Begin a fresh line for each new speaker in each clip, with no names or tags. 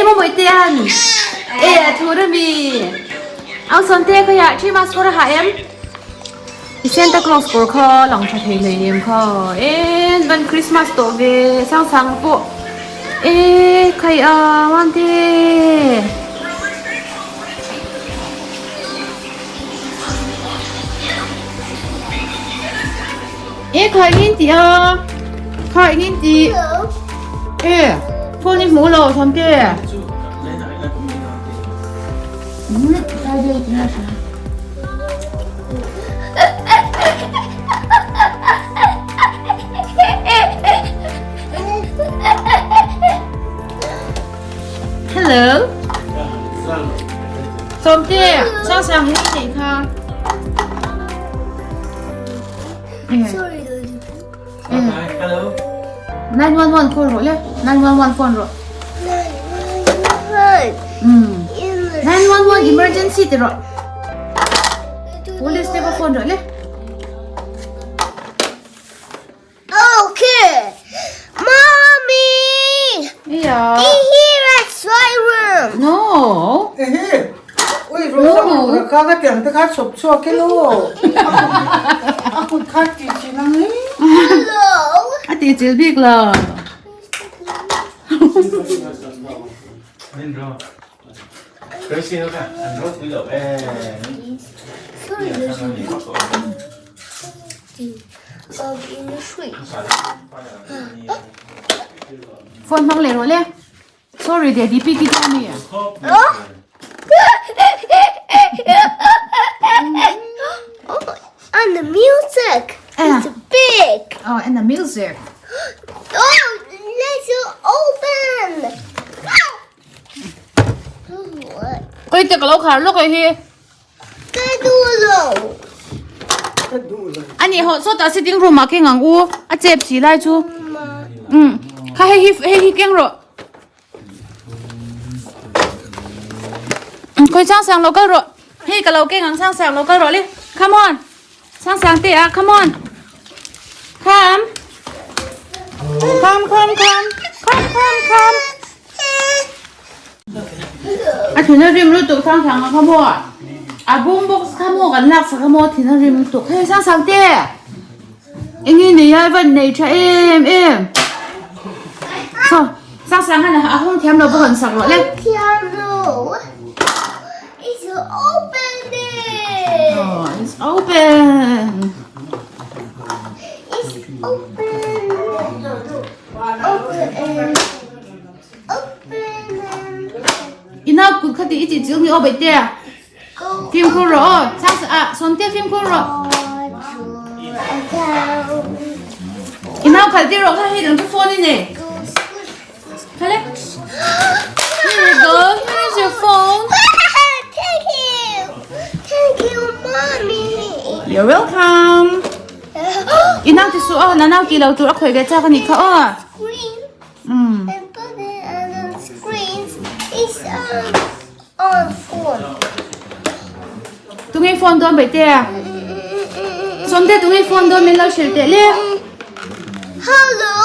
maw Mawitean? E a thur ami. Au Sawmte khawiah Christmas kawr a ha em? I Santa Claus kawr kha lang tha thei hlei em kha. E van Christmas tawh ve sang sang pawh. E khai a Mante. E khai ngin ti a. Khai ngin ti. E phone i hmu lo Sawmte. Hello. Sawmte, sang sang hi nei kha.
Sorry.
Hello.
911 call rawh le. 911 phone rawh.
911.
911 emergency ti rawh. Police te va phone rawh le.
Okay. Mommy!
Yeah.
Be here at room.
No.
Ehe. Ui, ro sa ro ka ka tiang te kha chop chua ke lo. A kut kha ti chi nang e.
Hello.
A ti chil bik lo. Phone hmang leh rawh le. Sorry daddy pi ki ta mi.
And the music is big.
Oh, and the music.
Oh, let's open.
Koi te ka lo khar lawk ai hi.
Ka duh lo.
Ka duh lo.
Ani ho sawtah sitting room ah keng ang u a chep si lai chu. Um kha hei hi hei hi keng rawh. Koi sang sang lo kal rawh. Hei ka lo keng ang sang sang lo kal rawh le. Come on. Sang sang te ah come on. Come. Come come come. Come come come. A thin a rim lutuk sang sang a kha maw a boom box kha maw kan lak sak a maw thin a rim lutuk hei sang sang te eng nge nei a van nei tha em em saw sang sang hian a hawng thiam lo bawk an sak rawh le
Thiam lo It's open it
Oh it's open
It's open Open
I nau kut kha tih i tih chilh ni aw baihte fimkhur rawh aw chang ah sawmte fimkhur rawh i nau khalh tir rawh kha hei dang chu phone i nei kha le here you go here is your phone
Thank you Thank you mommy
You're welcome I nau ti suh aw na nau ti lo tur a khawih ve chak a nih kha aw
Mm. And put it on the screens. It's on, on phone.
Tunge phone dawn bai te? Somte tunge phone dawn min lo hrilh teh le.
Hello.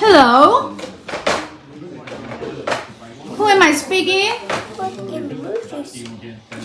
Hello. Who am I speaking?
What emergency?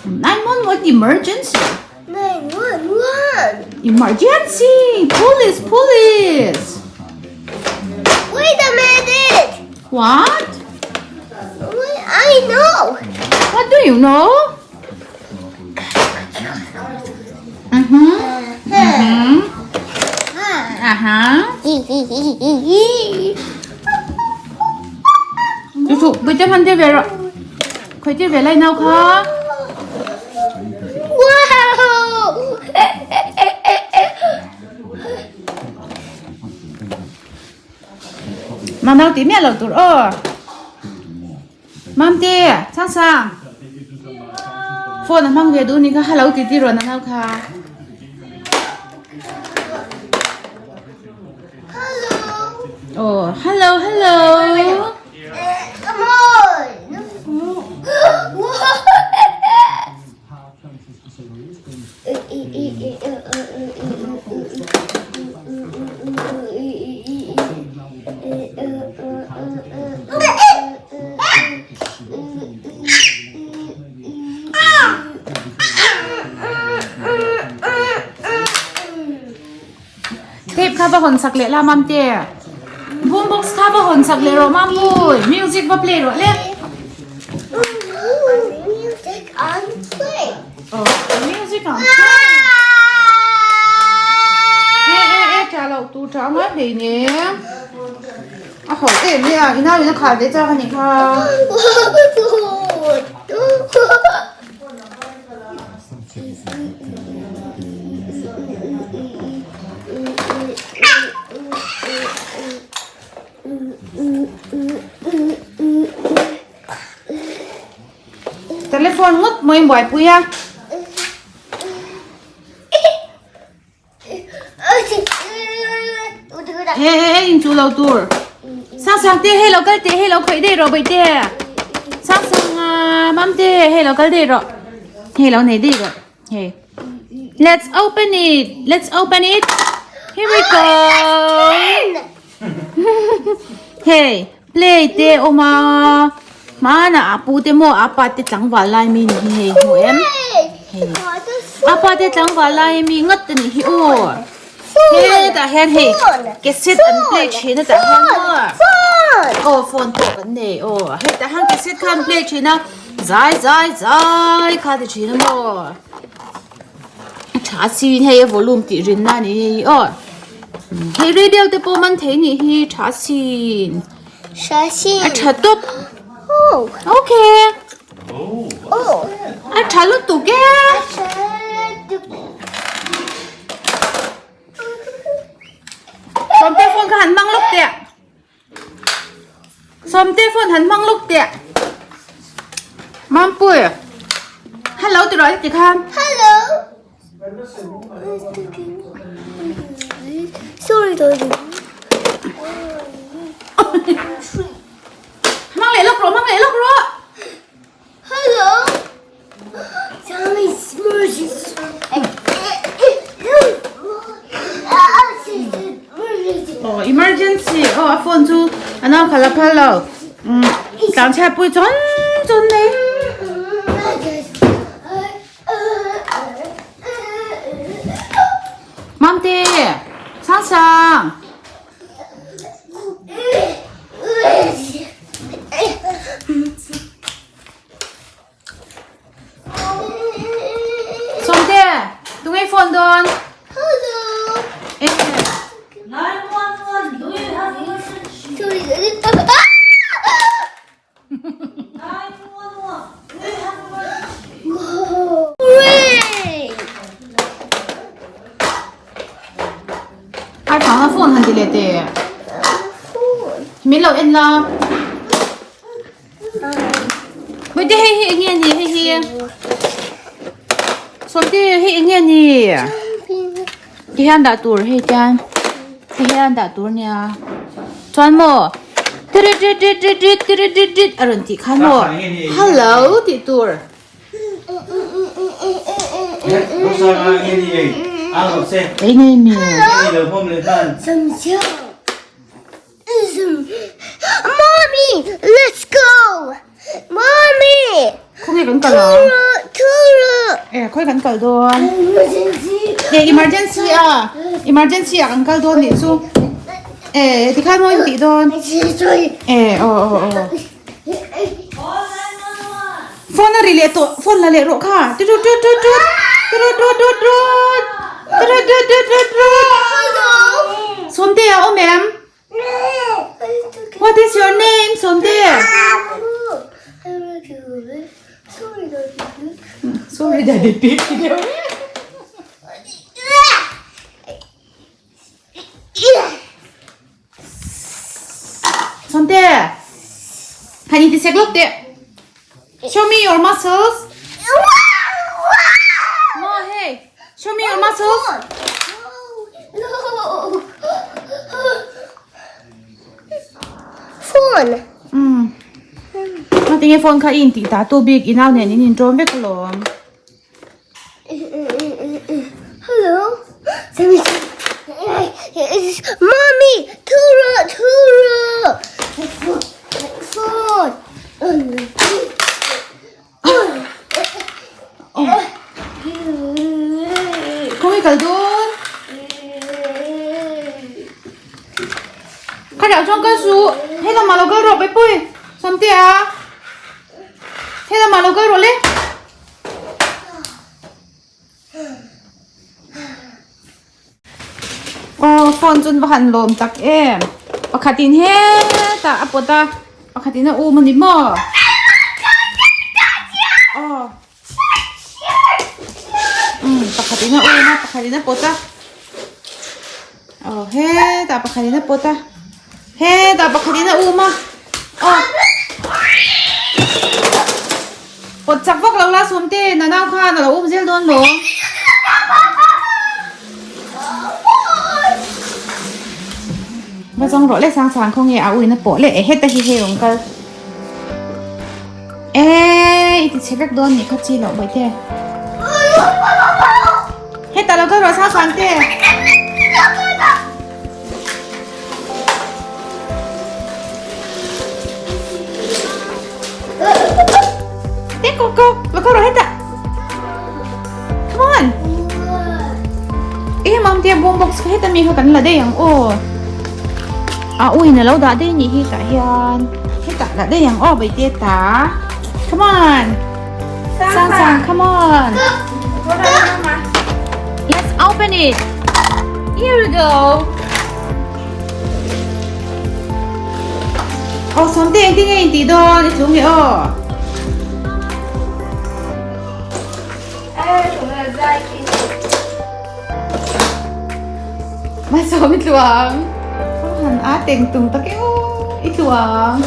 911 emergency.
911.
Emergency! Police! Police!
Wait a minute!
What?
Wait, I know!
What do you know? Mm-hmm. Mm-hmm. Uh-huh. Chu chu, bây giờ hắn đi về rồi. Khởi đi về lại nào kha?
Wow!
Mà nau tí mẹ lo tur aw. Mamte, sang sang. Phone a hmang ve duh ni kha hello ti ti rawn a nau kha.
Hello.
Oh, hello, hello.
Come on.
hawn sak leh la Mamte. Boom box kha va hawn sak leh rawh Mampui. Music va play rawh le.
Music on play.
Oh, music on play. E e e tha lo tu tha ngai hlei ne. A ho em mai a, i nau in a khar ve chak a nih kha. Telephone ngawt maw in buaipui a. He he he in chu lo tur. Sang sang te hei lo kal teh hei lo khawih daih rawh bawih te. Sang sang a mam te hei lo kal daih rawh. Hei lo nei daih rawh. Hei. Let's open it. Let's open it. Here we go. Hei play te awm a. Hmanah a pu te maw a pa te tlangval lai mi ni hi hei hmu em. Hei a pa te tlangval lai mi ngat a nih hi aw. Hetah hian hei cassette an play thin a tah hian maw aw phone pawh kan nei aw hetah hian cassette kha an play thin a zai zai zai kha ti thin a maw a tha sin hei a volume tih rin na a ni hei aw hei radio te pawh man thei nih hi tha sin a tha tawp okay a tha lutuk e. Sawmte phone kha han hmang lawk teh. Sawmte phone han hmang lawk teh. Mampui. Hello ti rawh ti khan.
Hello. Sorry daddy.
Hmang leh lawk rawh, hmang leh lawk rawh.
Hello. Tommy Smoothie.
Oh, emergency. Oh, a phone chu a nau khala phal lo. Um, tlang chhiat pui chon chon nei. Mamte, sang sang. Sawmte, tunge phone dawn?
Hello.
Eh.
911, do you have emergency? 911, do you have emergency?
Hooray!
Ai phang a phone han ti leh teh. Min lo en la. Bawihte hei hi eng nge ni hei hi Sawmte hei eng nge ni ti hian dah tur hei tian ti hian dah tur nia chuan maw tiri rit rit rit rit tiri rit rit a rawn tih khan maw hello tih tur. Eng nge ni.
Mommy, let's go. Mommy.
Khawnge kan kal ang? Eh, khawi kan kal dawn? Eh, emergency a. Emergency a kan kal dawn nih chu. Eh, tikhan maw in tih dawn? Eh, aw aw aw. Phone a ri leh tawh, phone la leh rawh kha. Tut tut tut tut tut. Tut tut tut tut. Tut tut tut tut tut. Sawmte a awm em? What is your name, Sawmte? Sorry, Daddy Pig. Sawmte, han in ti sek lawk teh. Show me your muscles. Maw hey, show me your muscles.
Phone.
Um. Ngatinge phone kha i intih ta tu bik i nau nen in inṭawm vek alawm.
Hello. Mommy, Tura, Tura. Phone.
Khawnge kal dawn? Side ah chuan kal suh. He lamah lo kal rawh Paipui. Sawmtea. He lamah lo kal rawh le. Aw phone chu an va han lawm tak em pakhatin hetah a pawt a pakhatin a um a ni maw aw umm pakhatin a um a pakhatin a pawt a aw hetah pakhatin a pawt a hetah pakhatin a um a aw pawt chak vak lo la sawmte nanau khan a lo um zel dawn maw. Va zawng rawh le sang sang khaw nge a uina pawh le e heta hi hei rawn kal e i ti chhe vek dawn nih kha chi loh bawihte heta lo kal rawh sang sang te Te ko ko lo kal rawh heta Come on. E mam te boom box kha heta mi kha kan la daih ang aw. A uin a lo dah daih nih hi tah hian. Hetah lah daih ang aw bai te ta. Come on. Sang sang come on. Let's open it. Here we go. Aw sawm te engtin nge in tih dawn i tlung leh aw. Masawm i tluang. Han a teng tung tak e aw i tluang.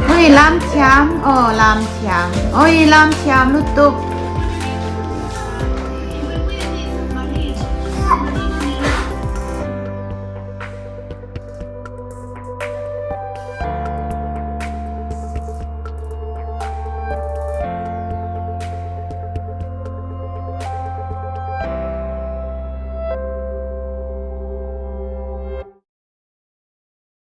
Oi lam thiam, oh lam thiam, oi lam thiam lutuk.